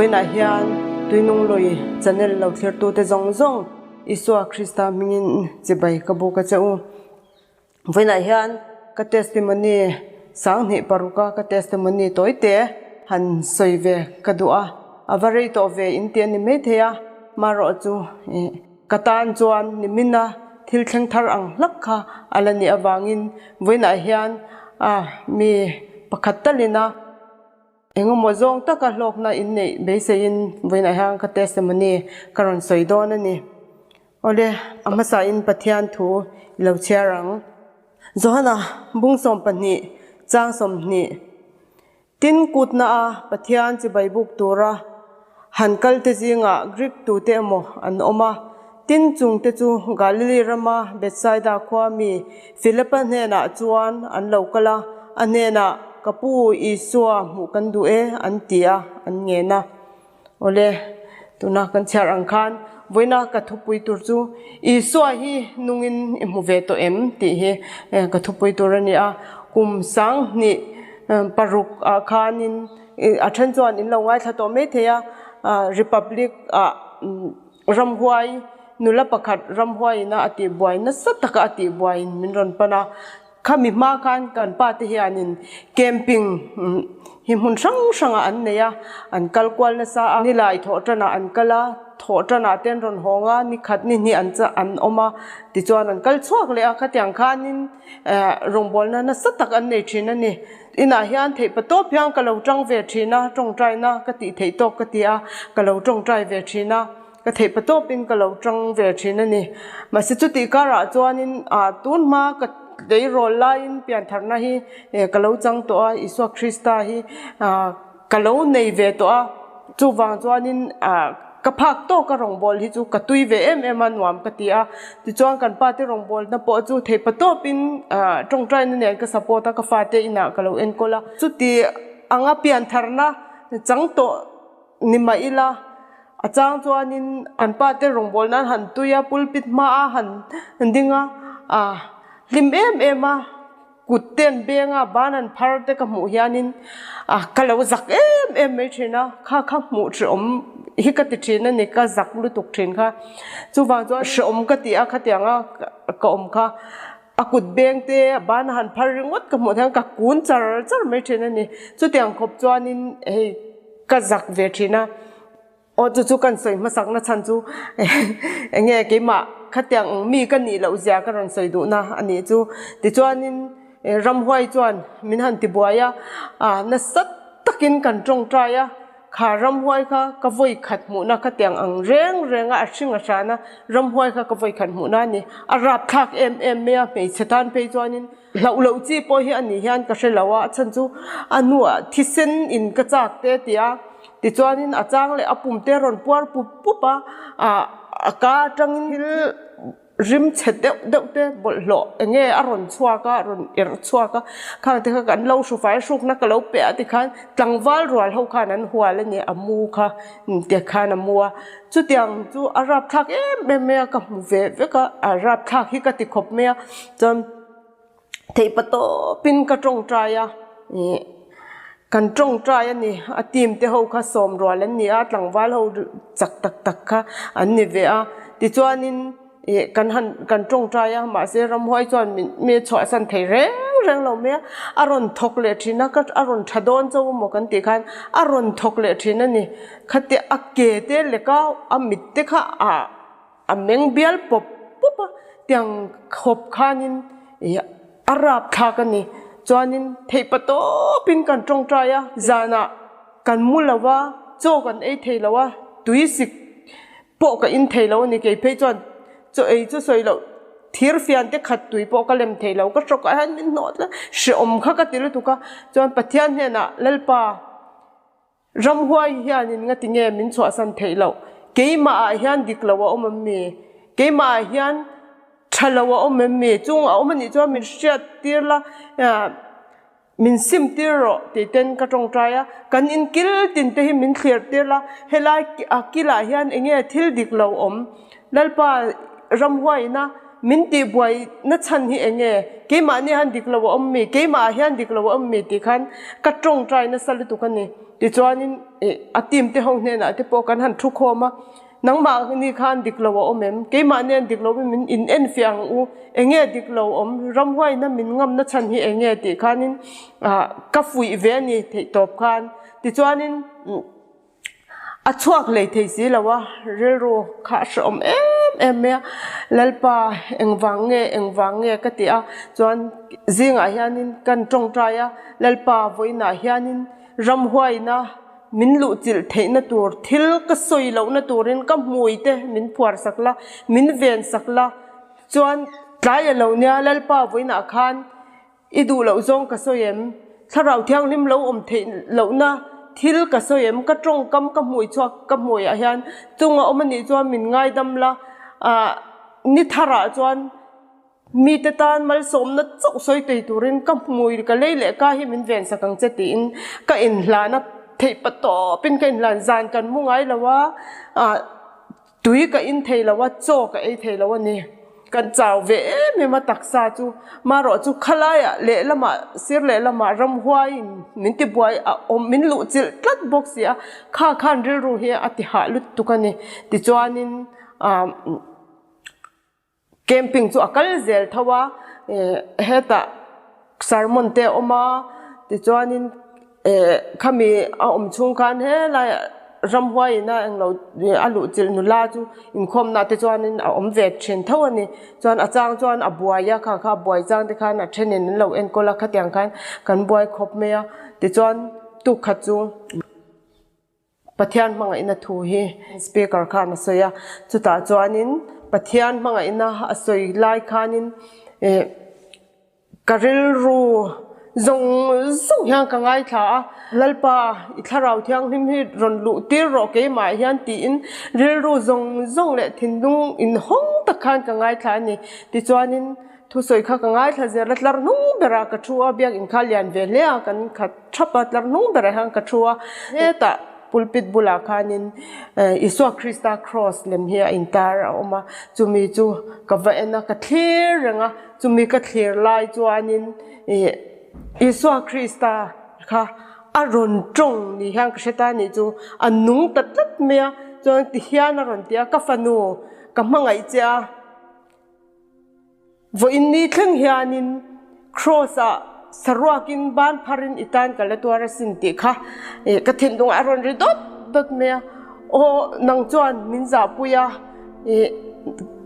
Vawiinah hian Tuinung Lui channel lo thlirtute zawng zawng Isua Krista hmingin chibai ka buk a che u. Vawiinah hian ka testimony sanghnih paruka ka testimony tawite han sawi ve ka duh a, a va rei tawh ve in ti a ni maithei a, marawh chu ka tan chuan nimina thil thleng thar ang hlak kha a la nih avangin vawiinah hian a mi pakhat talina engemaw zawng taka hlawkna in neih beiseiin vawiinah hian ka testimony ka rawn sawi dawn a ni. Awle, a hmasain Pathian thu i lo chhiar ang. Johana bung 12 chang 20 Tin kutna a Pathian chibai buk tura han kal te zingah Greek tute emaw an awm a, tin chung te chu Galili rama Bethsaida khua mi Philipa hnenah chuan an lo kal a, a hnenah, Ka pu, Isua hmuh kan duh e, an ti a, an ngen a. Awle, tuna kan chhiar ang khan vawiina ka thupui tur chu Isua hi nungin i hmu ve tawh em tih hi ka thupui tur a ni a. Kum 2006 ah khanin a then chuan in lo ngaithla tawh mai thei a, Republic ah ramhuai nula pakhat ramhuaiin a tihbuai nasa taka a tihbuaiin min rawn pan a. Khami hma khan kan pa te hianin camping hi hmun hrang hrangah an nei a, an kal kual nasa a, nilai thawh tanah an kal a, thawh tanah te an rawn hawng a, ni khat ni hnih an an awm a, tichuan an kal chhuak leh a, khatiang khanin eh rawngbawlna nasa tak an nei thin a ni. Inah hian theih patawp hian ka lo tang ve thin a, tawngtaina ka tih theih tawk ka ti a, ka lo tawngtai ve thin a. Ka theih pa tawpin ka lo tang ve thin a ni. Mahse chutih karah chuanin ah tun hma ka tleirawl laiin piantharna hi ka lo chang tawh a, Isua Krista hi ah ka lo nei ve tawh a. Chuvang chuanin ah ka phak tawka rawngbâwl hi chu ka tui ve em em a, nuam ka ti a. Tichuan kan pate rawngbâwlna pawh chu theih pa tawpin ah tawngtaina nen ka support a, ka fate inah ka lo enkawl a. Chuti anga piantharna chang tawh ni mah ila. A chang chuanin an pa te rawngbâwl nan han tui a, pulpit hma a han ding a, ah hlim em em a, kut te an beng a, ban an phar te ka hmuh hianin ah ka lo zak em em mai thin a, kha kha hmuh hrehawm hi ka ti thin a ni, ka zak lutuk thin kha. Chuvang chuan hrehawm ka ti a khatiang a ka awm kha a kut beng te a ban a han phar ringawt ka hmuh hian ka kun char char mai thin a ni. Chutiang khawp chuanin hei ka zak ve thin a. Aw chu chu kan sawi hmasak na chhan chu eng nge keimah khatiang ang mi ka nih loh zia ka rawn sawi duh na a nih chu. Tichuanin ramhuai chuan min han ti buai a, ah nasa takin kan tawngtai a, kha ramhuai kha ka vawi khat hmuhna khatiang ang reng reng a a hring a hran a, ramhuai kha ka vawi khat hmuhna a ni. A rapthlak em em mai a, hmeichhe tan phei chuanin hlauh loh chi pawh hi a nih hian ka hre lo a, a chhan chu a hnuah thisen in ka chak te a ti a. Tichuanin a chang leh a pum te rawn puar pup pup a, ah a ka atangin thil rim chhe deuh deuh te bawlhhlawh eng nge a rawn chhuak a, rawn erh chhuak a, khang te kha kan lo hru fai hrukna ka lo pe a tikhan tlangval rual ho khan an hual a ni, a mu kha te khan a mu a, chutiang chu a rapthlak em em mai a, ka hmu ve vek a, a rapthlak hi ka ti khawp mai a, chuan. Theih pa tawpin ka tawngtai a, ih kan tawngtai a ni, a team te ho kha sawm rual an ni a, tlangval ho chak tak tak kha an ni ve a, tichuanin ih kan han kan tawngtai a, mahse ramhuai chuan min mi chhuahsan thei reng reng lo mai a, a rawn thawk leh thin a, ka a rawn tha dawn chauh emaw kan tih khan a rawn thawk leh thin a ni, khatia a ke te lek a, a mit te kha ah. A meng bial pawp pawp a, tiang khawp khanin ih a rapthlak a ni. Chuanin theih pa tawpin kan tawngtai a, zanah kan mu lo a, chaw kan ei thei lo a, tui sik pawh ka in thei lo a ni. Kei phei chuan chaw ei chu sawi loh thir fian te khat tui pawh ka lem thei lo, ka hrawkah hian min hnawh tlat, hrehawm kha ka ti lutuk a. Chuan Pathian hnenah Lalpa. Ramhuai hianin ngati nge min chhuahsan theih loh? Keimah ah hian dik lo a awm em mi? Keimah ah hian tha lo a awm em mi? Chung a awm anih chuan min hriat tir la, min sim tir rawh tih ten ka tawngtai a. Kan in kil tin te hi min thlir tir la, helai a kilah hian eng nge thil dik lo awm? Lalpa ramhuaiina. Min tihbuai na chhan hi eng nge? Keimahni hian dik lo a awm mi? Keimahah hian dik lo a awm mi? tih khan ka tawngtai nasa lutuk a ni. Tichuanin a team te ho hnenah te pawh kan han thu khawm a, Nangmahni khan dik lo a awm em? Keimahni an dik lo in min in enfiah ang u. Eng nge dik lo awm? Ramhuaina min ngamna chhan hi eng nge? tih khanin ka fuih ve a ni theihtawp khan. Tichuanin. A chhuak lei thei si lo a, rilru kha a hrehawm em em mai a, Lalpa engvang nge engvang nge ka ti a, chuan zingah hianin kan tawngtai a, Lalpa vawiinah hianin ramhuaina min luhchilh theihna tur thil ka sawi lohna turin ka hmui te min phuar sak la, min ven sak la, chuan tlai a lo nia Lalpa vawiinah khan I duh loh zawng ka sawi em? Thlarau thianghlim lo awm theih lohna thil ka sawi em? Ka tawngkam ka hmui chhuak ka hmuiah hian chung a awm a nih chuan min ngaidam la, ah ni tharah chuan mite tan malsawmna chauh sawi thei turin ka hmui ka lei leh ka hi min vensak ang che tiin ka inhlan a, theih pa tawpin ka inhlan zan kan mu ngai lo a, ah. Tui ka in thei lo a, chaw ka ei thei lo a ni. Kan chau ve em em a taksa chu. Marawh chu khalaiah lehlamah sir lehlamah ramhuaiin min ti buai a awm min luh chilh tlat bawk si a, kha khan rilru hi a ti hah lutuk a ni. Tichuanin ah. Camping chu a kal zel tho a, hetah sermon te a awm a, tichuanin khami a awm chhung khan helaiah ramhuai ina englo a luh chilh nula chu inkhawmna te chuanin a awm ve thin tho a ni. Chuan a chang chuan a buai a, kha kha a buai chang te khan a thenin an lo enkawl a, khatiang khan kan buai khawp mai a, tichuan tuk khat chu. Pathian hmangaihna thu hi speaker khan a sawi a, chutah chuanin Pathian hmangaihna a sawi lai khanin eh ka rilru zawng zawng hian ka ngaithla a, Lalpa i thlarau thianghlim hi rawn luh tir rawh keimah hian tiin rilru zawng zawng leh thinlung inhawng tak khan ka ngaithla a ni. Tichuanin thusawi kha ka ngaithla zel a, tlar hnung berah ka thu a, biakinn kha lian ve hle a kan khat. Thap a tlar hnung berah hian ka thu a, hetah pulpit bulah khanin Isua Krista cross lem hi a intar a awm a, chumi chu ka va en a, ka thlir reng a, chumi ka thlir lai chuanin ih Isua Krista kha a rawn tawng ni hian ka hre ta a nih chu, a nung ta tlat mai a, chuan tihian a rawn ti a, ka fanu ka hmangaih che a. Vawiin ni thleng hianin Kraws-ah saruakin ban pharin i tan ka la tuar asin tih kha ka thinlungah a rawn ri dawt dawt mai a. Aw, nang chuan min zahpui a,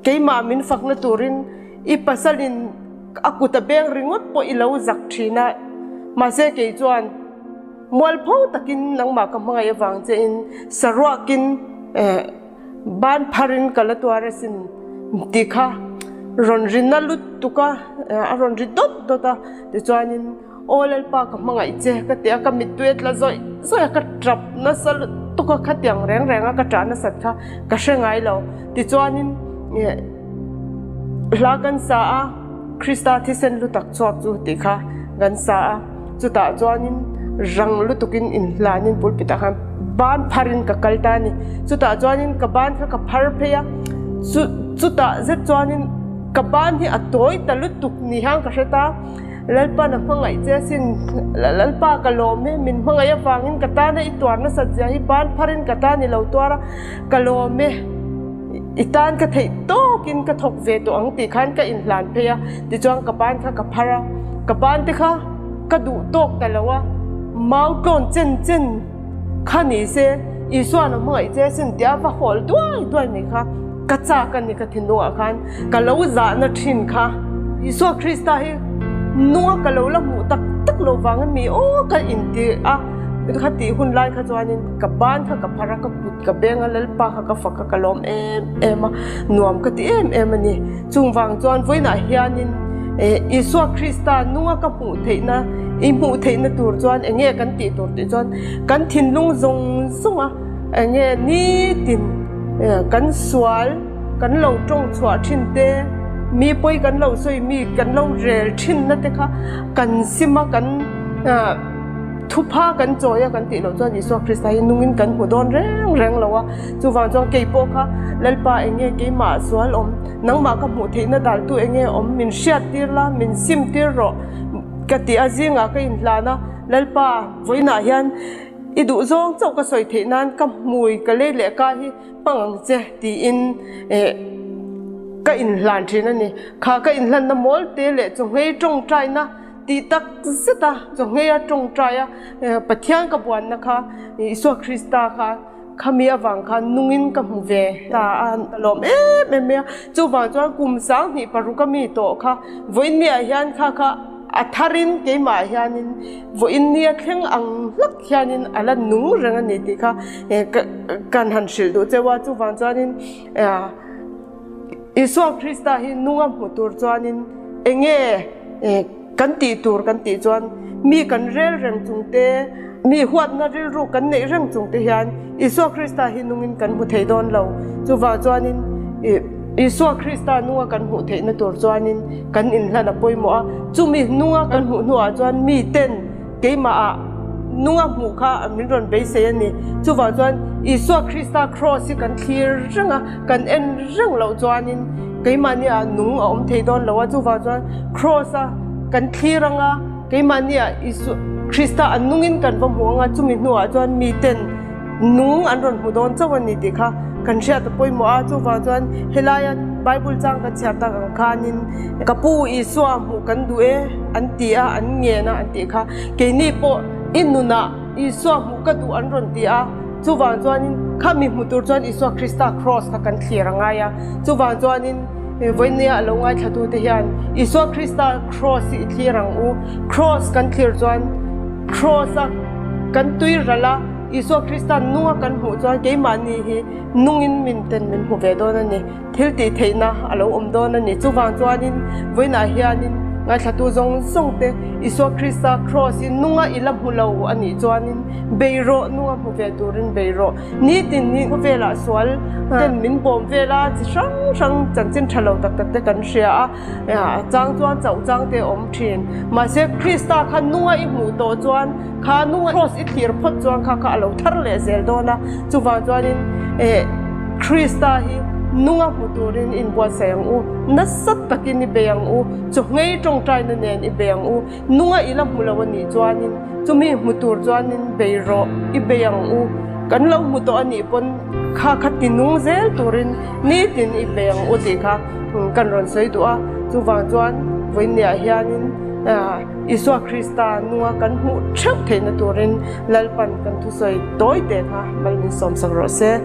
keimah min fakna turin i pasalin a kut a beng ringawt pawh i lo zak thin a, mahse kei chuan mualpho takin nangmah ka hmangaih avang chein saruakin Ban pharin ka la tuar asin tih kha rawn ri na lutuk a, a rawn ri dawt dawt a, tichuanin Aw Lalpa ka hmangaih che ka ti a, ka mittui a tla zawih zawih a, ka tap nasa lutuk a, khatiang reng reng a ka tah nasat kha ka hre ngai lo. Tichuanin hla kan sa a, Krista thisen lu tak chhuak chu tih kha kan sa a, chutah chuanin rang lutukin inhlanin pulpit ah khan ban pharin ka kal ta a ni. Chutah chuanin ka ban kha ka phar phei a, chu chutah zet chuanin ka ban hi a tawi ta lutuk ni hian ka hre ta, Lalpa'n a hmangaih che asin, Lalpa ka lawm e, min hmangaih avangin ka tana i tuar nasat zia hi ban pharin ka tan i lo tuar a, ka lawm e. I tan ka theih tawkin ka thawk ve tawh ang tih khan ka inhlan phei a, tichuan ka ban kha ka phar a, ka ban te kha ka duh tawk ta lo a, mau tlawn chen chen kha ni se Isua'n a hmangaih che asin tia va hawl duai duai mai kha ka chak a ni ka thinlungah khan ka lo zahna thin kha Isua Krista hi nunga ka lo la hmuh tak tak lo vangin mi aw ka inti a, kha tih hun lai kha chuanin ka ban kha ka phar a, ka kut ka beng a, Lalpa kha ka fak a, ka lawm em em a, nuam ka ti em em a ni. Chung vang chuan vawiinah hianin Isua Krista nunga ka hmuh theihna, i hmuh theihna tur chuan eng nge kan tih tur tih chuan kan thinlung zawng zawng a eng nge nitin kan sual kan lo tawng chhuah thin te, mi pawi kan lo sawi mi kan lo rel thinna te kha kan sim a kan. Thupha kan chawi a kan tih loh chuan Isua Krista hi nungin kan hmu dawn reng reng lo a. Chuvang chuan kei pawh kha Lalpa eng nge keimah sual awm, nangmah ka hmuh theihna daltu eng nge awm, min hriat tir la, min sim tir rawh ka ti a, zingah ka inhlan a, Lalpa vawiinah hian i duh zawng chauh ka sawi theih nan ka hmui ka lei leh ka hi hmang ang che tiin ka inhlan thin a ni. Kha ka inhlanna mawl te leh chawhmei tawngtaina Tih tak zet a, chawhmei a tawngtai a, Pathian ka buanna kha Isua Krista kha khami avang khan nungin ka hmu ve ta a, ka lawm em em mai a. Chuvang chuan kum 26 a mi tawh kha vawiinniah hian kha kha a tharin keimah hianin vawiinnia thleng ang hlak hianin a la nung reng a ni tih kha kan han hrilh duh cheu a. Chuvang chuanin Isua Krista hi nunga hmu tur chuanin eng nge kan tih tur kan tih chuan mi kan rel reng chung te, mi huatna rilru kan neih reng chung te hian Isua Krista hi nungin kan hmu thei dawn lo. Chuvang chuanin Isua Krista nunga kan hmuh theihna tur chuanin kan inhlan a pawimawh a. Chumi nunga kan hmuh hnuah chuan miten Keimahah nunga hmuh kha min rawn beisei a ni. Chuvang chuan Isua Krista Kraws hi kan thlir reng a, kan en reng loh chuanin keimahniah nung a awm thei dawn lo a. Chuvang chuan Kraws a kan thlir ang a, keimahniah Isua Krista a nungin kan va hmu ang a, chumi hnuah chuan miten nung an rawn hmu dawn chauh a ni tih kha kan hriat a pawimawh a. Chuvang chuan helaia Bible chang kan chhiar tak ang khanin ka pu Isua hmuh kan duh e an ti a, an ngen a an tih kha. Keini pawh i nunah Isua hmuh ka duh an rawn ti a, chuvang chuanin kha mi hmu tur chuan Isua Krista Kraws kha kan thlir a ngai a. Chuvang chuanin vawinia a lo ngaithlatute hian Isua Krista Kraws hi i thlir ang u. Kraws kan thlir chuan Kraws-a kan tui ral a, Isua Krista nunga kan hmuh chuan keimahni hi nungin min ten min hmu ve dawn a ni. Thil tih theihna a lo awm dawn a ni. Chuvang chuanin vawiinah hianin ngaithlatu zawng zawng te Isua Krista Kraws hi nunga i la hmu lo a nih chuanin bei rawh, nunga hmu ve turin bei rawh. Nitin hi khawvelah sual ten min bawm vel a, chi hrang hrang chanchin tha lo tak tak te kan hria a, a chang chuan chauh chang te a awm thin. Mahse Krista kha nunga i hmuh tawh chuan Kha nunga Kraws i thlir phawt chuan kha kha a lo thar leh zel dawn a, chuvang chuanin eh Krista hi nunga hmu turin i inbuatsaih ang u, nasa takin i bei ang u, chawhngei tawngtaina nen i bei ang u, nunga i la hmu lo a nih chuanin chumi hmu tur chuanin bei rawh i bei ang u, kan lo hmu tawh a nih pawn kha kha ti nung zel turin nitin i bei ang u tih kha kan rawn sawi duh a, chuvang chuan vawiinniah hianin ah. Isua Krista nunga kan hmuh theuh theihna turin Lalpan kan thusawi tawi te kha mal min sawmsak rawh se.